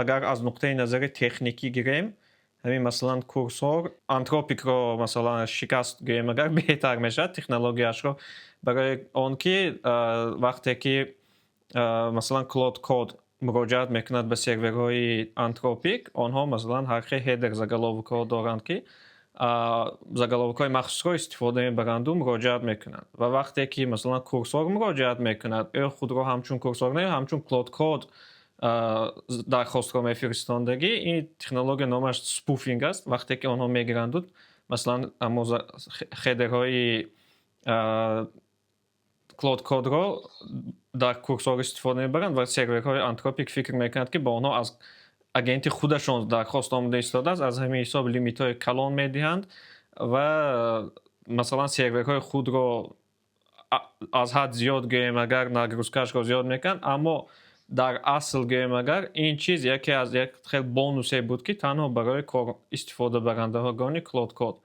Агар аз нуқтаи назари техникӣ гирем, ҳамин, масалан, Курсор Антропикро, масалан, шикаст гӯем агар, беҳтар мешавад технологияшро, барои он ки вақте ки, масалан, Claude Code муроҷиат мекунад ба серверҳои Антропик, онҳо, масалан, ҳар хел header заголовокҳо доранд, ки заголовокҳои махсусро истифода мебаранду муроҷиат мекунанд. Ва вақте ки, масалан, Курсор муроҷиат мекунад, ӯ худро ҳамчун Курсор не, ҳамчун Claude Code дархостро мефиристондагӣ. Ин технология номаш spoofing аст. Вақте ки онҳо мегиранду, масалан, ҳамо header ҳои Claude Code-ро дар Курсор истифода мебаранд ва серверҳои Антропик фикр мекунанд, ки ба онҳо аз агенти худашон дархост омода истодааст. Аз ҳамин ҳисоб лимитҳои калон медиҳанд ва, масалан, серверҳои худро аз ҳад зиёд, гӯем агар, нагрузка шро зиёд мекунанд. Аммо дар асл, гӯем агар, ин чиз яке аз як хел бонусе буд, ки танҳо барои кор истифодабарандагони Claude Code.